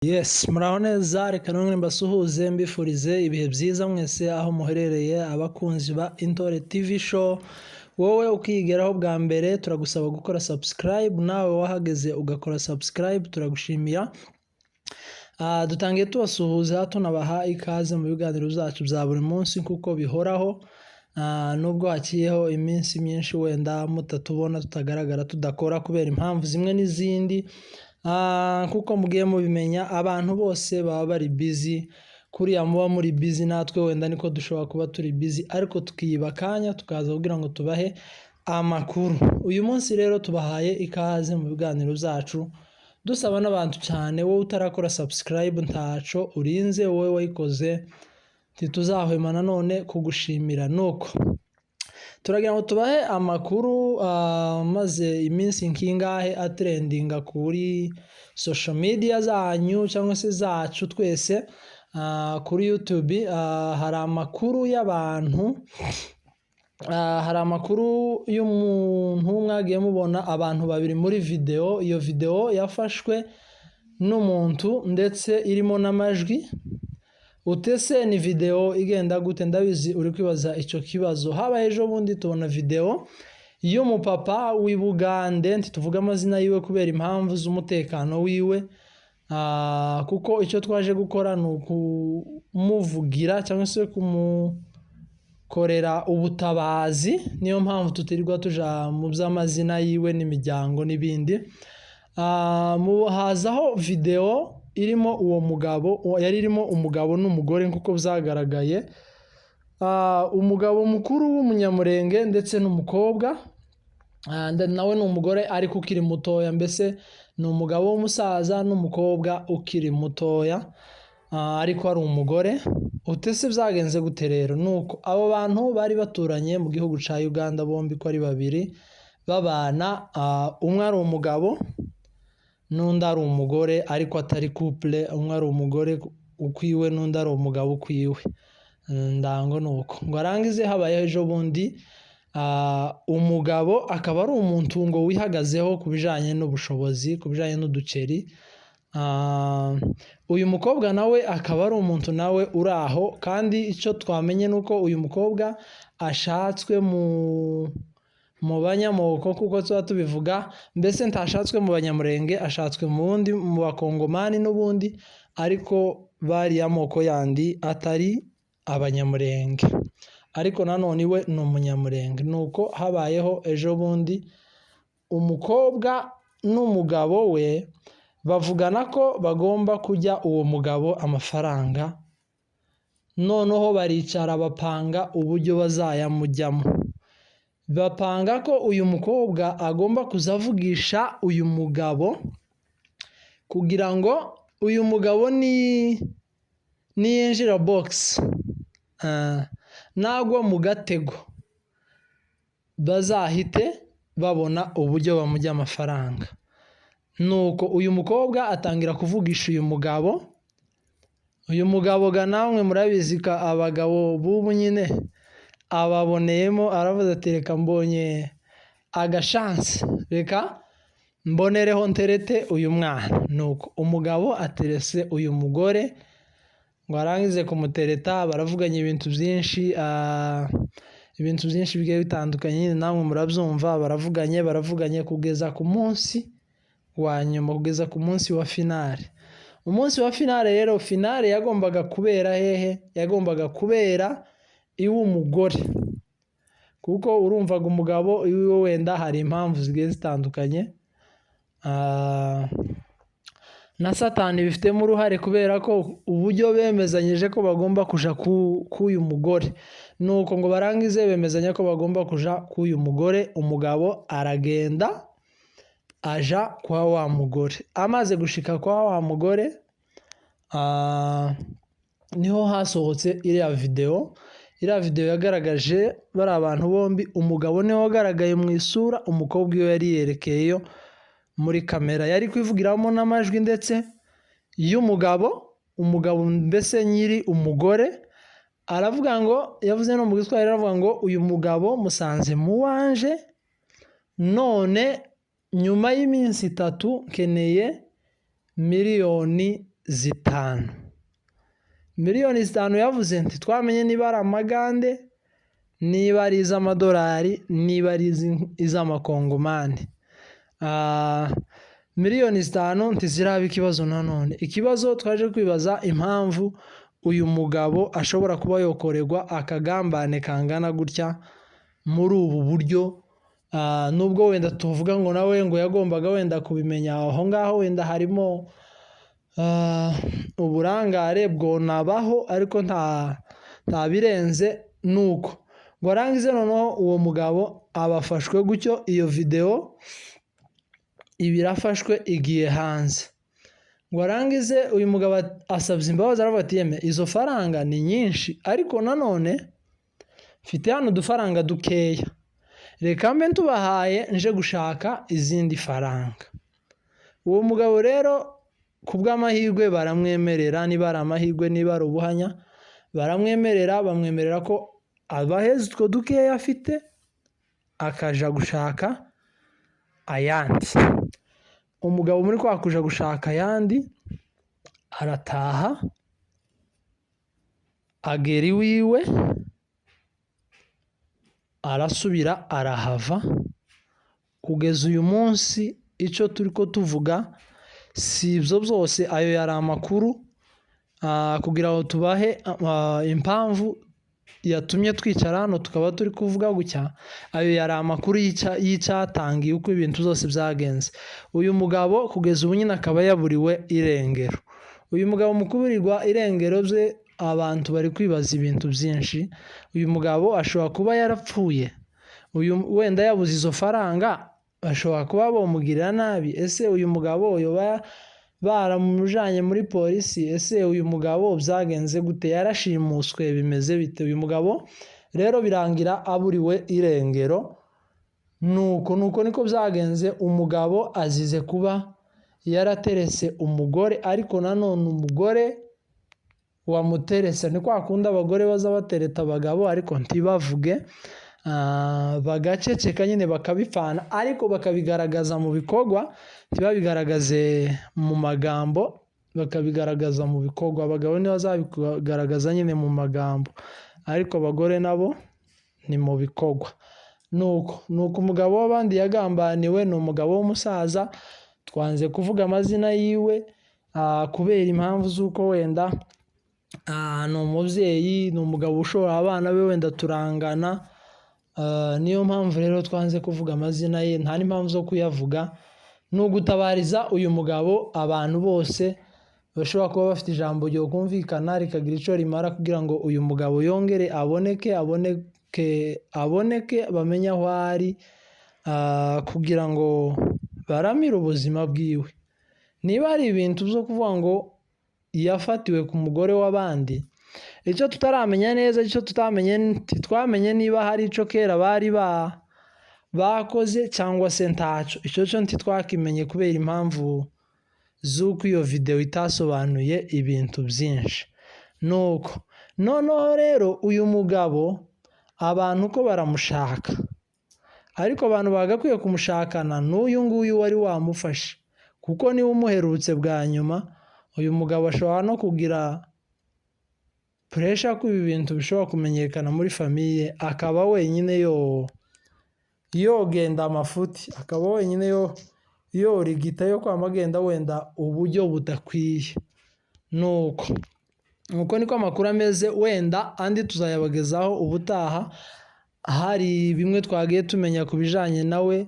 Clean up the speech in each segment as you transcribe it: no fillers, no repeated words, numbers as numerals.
Yes, muraho neza. Reka none mbasuhuze, mbifurize ibihe byiza mwese aho muherereye, abakunzi ba Intore TV Show. Wowe ukiyigeraho bwa mbere, turagusaba gukora subscribe. Nawe wahageze ugakora subscribe, turagushimira. Dutangiye tubasuhuza, tunabaha ikaze mu biganiro byacu bya buri munsi kuko bihoraho. Nubwo haciyeho iminsi myinshi wenda mutatubona, tutagaragara, tudakora kubera impamvu zimwe n'izindi, kuko mugiye mubimenya, abantu bose baba bari busy. Kuriya muba muri busy, natwe wenda niko dushobora kuba turi busy, ariko tukiyiba akanya tukaza kugira ngo tubahe amakuru. Uyu munsi rero tubahaye ikaze mu biganiro byacu, dusaba n'abantu cyane, wowe utarakora subscribe ntaco urinze, wowe wayikoze ntituzahwema nanone kugushimira. Nuko turagira ngo tubahe amakuru maze iminsi nkingahe atrendinga kuri social media zanyu cyangwa se zacu twese, kuri YouTube. Hari amakuru y'abantu, hari amakuru y'umuntu mwagiye mubona, abantu babiri muri video. Iyo video yafashwe n'umuntu ndetse irimo n'amajwi. Utese ni video igenda gute? Ndabizi uri kwibaza icyo kibazo. Habaye ejo bundi tubona video y'umupapa w'i Bugande, ntituvuge amazina yiwe kubera impamvu z'umutekano wiwe, kuko icyo twaje gukora ni ukumuvugira cyangwa se kumukorera ubutabazi. Niyo mpamvu tutirirwa tuja mu by'amazina yiwe n'imiryango n'ibindi. Hazaho video irimo uwo mugabo, yari irimo umugabo n'umugore nk'uko byagaragaye, umugabo mukuru w'Umunyamurenge ndetse n'umukobwa, nawe ni umugore ariko ukiri mutoya. Mbese ni umugabo w'umusaza n'umukobwa ukiri mutoya, ariko ari umugore. Utese byagenze gute rero? Nuko abo bantu bari baturanye mu gihugu ca Uganda bombi ko ari babiri babana, umwe ari umugabo n'undi ari umugore, ariko atari couple, umwe ari umugore ukwiwe n'undi ari umugabo ukwiwe. Ndango nuko ngo arangize, habayeho ejo bundi, umugabo akaba ari umuntu ngo wihagazeho ku bijanye n'ubushobozi, ku bijanye n'uduceri. Uyu mukobwa nawe akaba ari umuntu nawe uri aho, kandi icyo twamenye ni uko uyu mukobwa ashatswe mu banyamoko, kuko tuba tubivuga. Mbese ntashatswe mu Banyamurenge, ashatswe mu wundi, mu Bakongomani n'ubundi, ariko bariya moko yandi atari Abanyamurenge, ariko nanone iwe ni Umunyamurenge. Nuko habayeho ejo bundi umukobwa n'umugabo we bavugana ko bagomba kujya uwo mugabo amafaranga, noneho baricara bapanga uburyo bazayamujyamo. Bapanga ko uyu mukobwa agomba kuza avugisha uyu mugabo kugira ngo uyu mugabo ni niyinjira box, nagwa mu gatego, bazahite babona uburyo bamujya amafaranga. Nuko uyu mukobwa atangira kuvugisha uyu mugabo. Uyu mugabo ga namwe murabizi ka abagabo b'ubu nyine, ababoneyemo, aravuze ati: "Reka, mbonye agashansi, reka mbonereho nterete uyu mwana." Nuko umugabo aterese uyu mugore. Ngo arangize kumutereta, baravuganye ibintu byinshi, ibintu byinshi bigiye bitandukanye nyine namwe murabyumva. Baravuganye, baravuganye kugeza ku munsi wa nyuma, kugeza ku munsi wa finale. Umunsi wa finale rero, finale yagombaga kubera hehe? Yagombaga kubera iw'umugore, kuko urumvaga umugabo iwiwe wenda hari impamvu zigiye zitandukanye, na Satani bifitemo uruhare, kubera ko uburyo bemezanyije ko bagomba kuja k'uyu mugore. Nuko ngo barangize bemezanya ko bagomba kuja k'uyu mugore, umugabo aragenda aja kwa wa mugore. Amaze gushika kwa wa mugore, niho hasohotse iriya video. Iriya video yagaragaje bari abantu bombi. Umugabo niwe wagaragaye mu isura, umukobwa iyo yari yerekeyeyo muri kamera, yari kwivugiramo n'amajwi ndetse y'umugabo. Umugabo mbese nyiri umugore aravuga ngo, yavuze no mu Giswahili, aravuga ngo: "Uyu mugabo musanze mu wanje, none nyuma y'iminsi 3 nkeneye miliyoni 5. Miliyoni 5 yavuze, ntitwamenye niba ari amagande, niba ari iz'amadolari, niba ari iz'amakongomani. Miliyoni 5 ntiziraba ikibazo. Nanone ikibazo twaje kwibaza, impamvu uyu mugabo ashobora kuba yokorerwa akagambane kangana gutya muri ubu buryo, nubwo wenda tuvuga ngo nawe ngo yagombaga wenda kubimenya, aho ngaho wenda harimo uburangare bwonabaho, ariko nta birenze. Nuko ngo arangize, noneho uwo mugabo abafashwe gutyo, iyo videwo iba irafashwe, igiye hanze. Ngo arangize, uyu mugabo asabye imbabazi, aravuga ati: "Yeme, izo faranga ni nyinshi, ariko nanone mfite hano udufaranga dukeya, reka mbe ntubahaye nje gushaka izindi faranga." Uwo mugabo rero ku bw'amahirwe baramwemerera, niba ari amahirwe, niba ari ubuhanya, baramwemerera, bamwemerera ko abaheza utwo dukeya afite akaja gushaka ayandi. Umugabo muri kwa kuja gushaka ayandi arataha, agera iwiwe, arasubira arahava. Kugeza uyu munsi icyo turi ko tuvuga si ibyo byose, ayo yari amakuru kugira ngo tubahe impamvu yatumye twicara hano tukaba turi kuvuga gutya. Ayo yari amakuru y'icyatangiye, uko ibintu byose byagenze. Uyu mugabo kugeza ubu nyine akaba yaburiwe irengero. Uyu mugabo mu kuburirwa irengero bye, abantu bari kwibaza ibintu byinshi. Uyu mugabo ashobora kuba yarapfuye, uyu wenda yabuze izo faranga, bashobora kuba bamugirira nabi. Ese uyu mugabo yoba baramujanye muri polisi? Ese uyu mugabo byagenze gute? Yarashimuswe? Bimeze bite? Uyu mugabo rero birangira aburiwe irengero. Nuko niko byagenze. Umugabo azize kuba yaraterese umugore, ariko nanone umugore wamuterese ni kwa kundi abagore baza batereta abagabo ariko ntibavuge, bagaceceka nyine, bakabipfana, ariko bakabigaragaza mu bikorwa, ntibabigaragaze mu magambo, bakabigaragaza mu bikorwa. Abagabo nibo bazabigaragaza nyine mu magambo, ariko abagore nabo ni mu bikorwa. Nuko umugabo w'abandi yagambaniwe. Ni umugabo w'umusaza, twanze kuvuga amazina yiwe kubera impamvu z'uko wenda ni umubyeyi, ni umugabo ushobora abana be wenda turangana, niyo mpamvu rero twanze kuvuga amazina ye, nta n'impamvu zo kuyavuga. Ni ugutabariza uyu mugabo abantu bose bashobora kuba bafite ijambo ryokumvikana rikagira icyo rimara kugira ngo uyu mugabo yongere aboneke, aboneke, aboneke, bamenye aho ari, kugira ngo baramire ubuzima bwiwe. Niba ari ibintu byo kuvuga ngo yafatiwe ku mugore w'abandi, icyo tutaramenya neza, icyo tutamenye, ntitwamenye niba hari icyo kera bari bakoze cyangwa se ntacyo. Icyo cyo ntitwakimenye kubera impamvu z'uko iyo videwo itasobanuye ibintu byinshi. Nuko noneho rero uyu mugabo abantu uko baramushaka, ariko abantu bagakwiye kumushakana n'uyu nguyu wari wamufashe, kuko niwe umuherutse bwa nyuma. Uyu mugabo ashobora no kugira pressure ko ibi bintu bishobora kumenyekana muri famille, akaba wenyine yo yogenda amafuti, akaba wenyine yo yorigita yo kwama agenda wenda uburyo budakwiye. Nuko niko amakuru ameze. Wenda andi tuzayabagezaho ubutaha, hari bimwe twagiye tumenya ku bijanye nawe.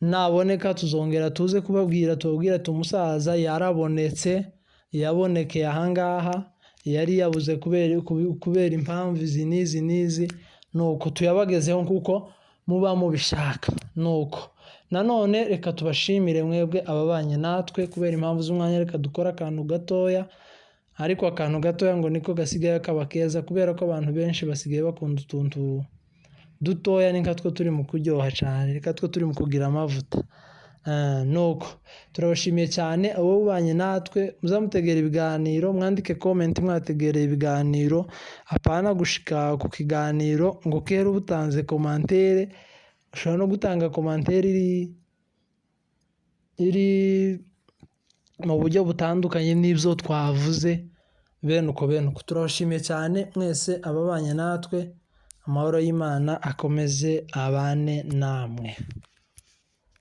Naboneka tuzongera tuze kubabwira, tubabwire ati umusaza yarabonetse, yabonekeye ahangaha, yari yabuze kubera impamvu izi n'izi n'izi. Nuko tuyabagezeho kuko muba mubishaka. Nuko nanone reka tubashimire mwebwe ababanye natwe. Kubera impamvu z'umwanya, reka dukore akantu gatoya, ariko akantu gatoya ngo niko gasigaye kaba keza, kubera ko abantu benshi basigaye bakunda utuntu dutoya, ni nka two turi mu kuryoha cyane, reka two turi mu kugira amavuta. Nuko turabashimiye cyane abo mubanye natwe. Muzamutegera ibiganiro, mwandike comment mwategereye ibiganiro, apana gushika ku kiganiro ngo kera ubutanze commentaire. Ushobora no gutanga commentaire iri mu buryo butandukanye n'ibyo twavuze bene uko bene uko. Turabashimiye cyane mwese ababanye natwe, amahoro y'Imana akomeze abane namwe.